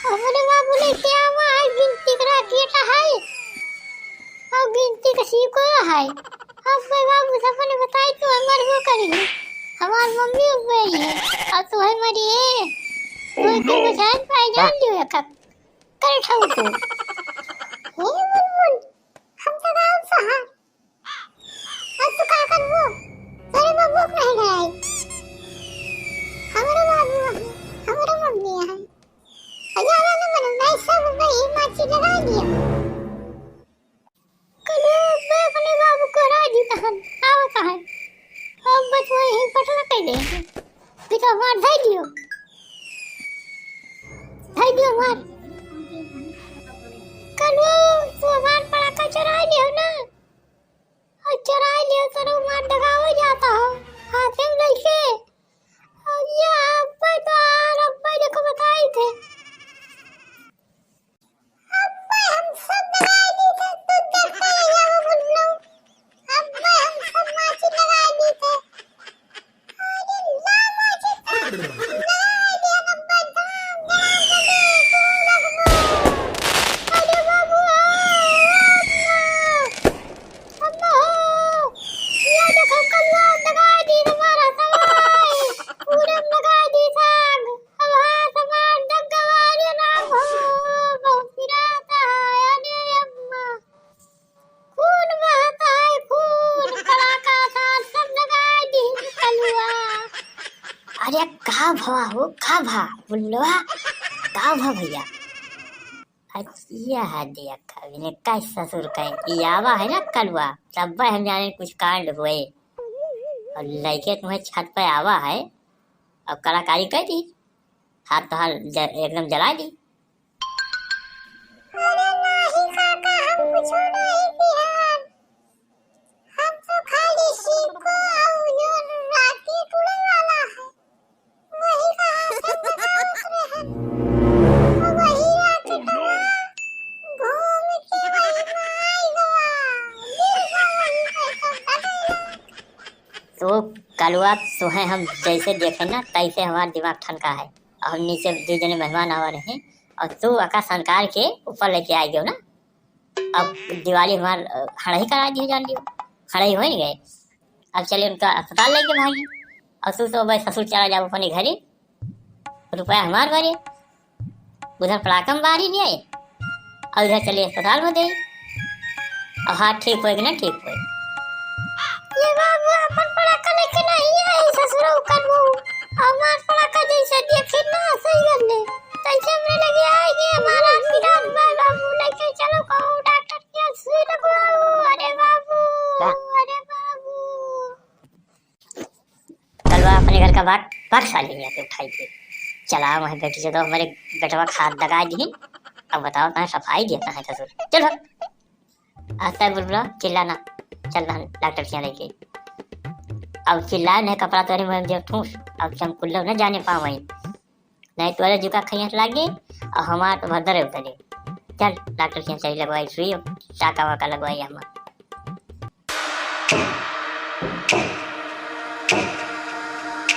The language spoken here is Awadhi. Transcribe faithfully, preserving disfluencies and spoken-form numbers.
हमरे बाबू लेके आवा है, गिनती करा के है, और गिनती का सीखो है। अब मैं बाबू से अपने बताई, तू हमार वो करी, हमार मम्मी उबई है, और तू है मरी है। तू एक दिन बचान पाए जान लियो, एक करे ठाऊ तू। हे बुलबुल, हम तो गाँव से हैं। अब तू का करबो? तोरे बबुआ के नहीं डराई। हमरो बाबू है, हमरो मम्मी है। और ज्यादा न मनो, मैं सब वही माची लगा दिया। कल मैं अपने बाबू को राजी तहन, आवत है। अब बस वही पटना कह दे। पिता मार धै दियो। धै दियो मार। कल वो तू हमार पड़ाका चुरा लियो ना। और चुराई लियो तो रो मार दगावे जाता हो, हाथे में लेके। और ये अब्बे तो यार, अब्बे देखो बताई थे। अब्बे हम सब दगाई दी थे, तू देखते ही जाओ बुल्लू। अब्बे हम सब माची दगाई दी थे। अरे ला माची, ला दिया अब्बे, धाम, धाम, धाम, तू लगबो। अरे बाबू, आ, आ, आ। अम्मा हो, या देखो कलुआ दगाई दी हमारा सवाई, पूरे में दगाई दी साग। अब हाथ मार दग गवारे राम हो, बहुत पिराता है, अरे अम्मा। खून बहता है, खून, पड़ाका साथ सब दगाई दी कलुआ। अरे का भवा हो, का भा, बुल्लुआ, का भा भैया? अच्छा, यह देख, अब इनका ससुर कहीं, ई आवा है ना कलुआ, तब हम जाने कुछ कांड हुए। और लइके तुम्हें छत पे आवा है और कलाकारी कर दी, हाथ तो हाथ ज-, एकदम जला दी। अरे नाही काका, हम कुछो नहीं किहन। हम तो खाली सीप को और जो rocket उड़े वाला है, वही का हाथ में बतावत रहन। और वही rocket हुआ, घूम के वही में आई गवा। गिर गवा वही पे तो दबेला। तो कलुआ तोहे हम जैसे देखे ना, तैसे हमार दिमाग ठनका है। और हम नीचे दो जने मेहमान आवा रहे, और तू आकाश संकार के ऊपर लेके आ गयो ना। अब दिवाली हमार, अ, हड़ही करा दियो जान लियो। हड़ही हो नहीं गए। अब चले उनका अस्पताल लेके भागी। और तू तो भाई ससुर चला जाओ अपने घरे। रुपया हमार भरे। उधर पड़ाका में बारी नहीं आए। और इधर चले अस्पताल में दे। और हाथ ठीक होए कि ना ठीक होए। ये बाबू अपन पड़ाका लेके नहीं आए ससुर, ओकर बहू। हमार पड़ाका जैसे देखे ना सही गन्ने। तैसे हमरे लगे आएंगे, हमारा आशीर्वाद बा बाबू, लेके चलो कहूँ डॉक्टर के सुई लगवाओ। अरे बाबू, अरे बाबू। कलवा अपने घर का बात, बात साली यहाँ पे उठाई थी। चला वहाँ बेटी से तो हमारे बेटवा के हाथ दगा दी। अब बताओ, कहाँ सफाई देता है ससुर। चल भाग। आज तक बुलबुला चिल्ला ना। चल बहन, डॉक्टर के यहाँ लेके। अब चिल्लाए नहीं, कपड़ा तोरे मुँह में दियो ठूस। अब चमकुल्लो न जाने पावे। नहीं तोरे जुका खैयत लागे, और हमार तो भदर उतरे। चल, डॉक्टर के यहाँ चली, लगवाई सुई, टाका वाका लगवाई हमार।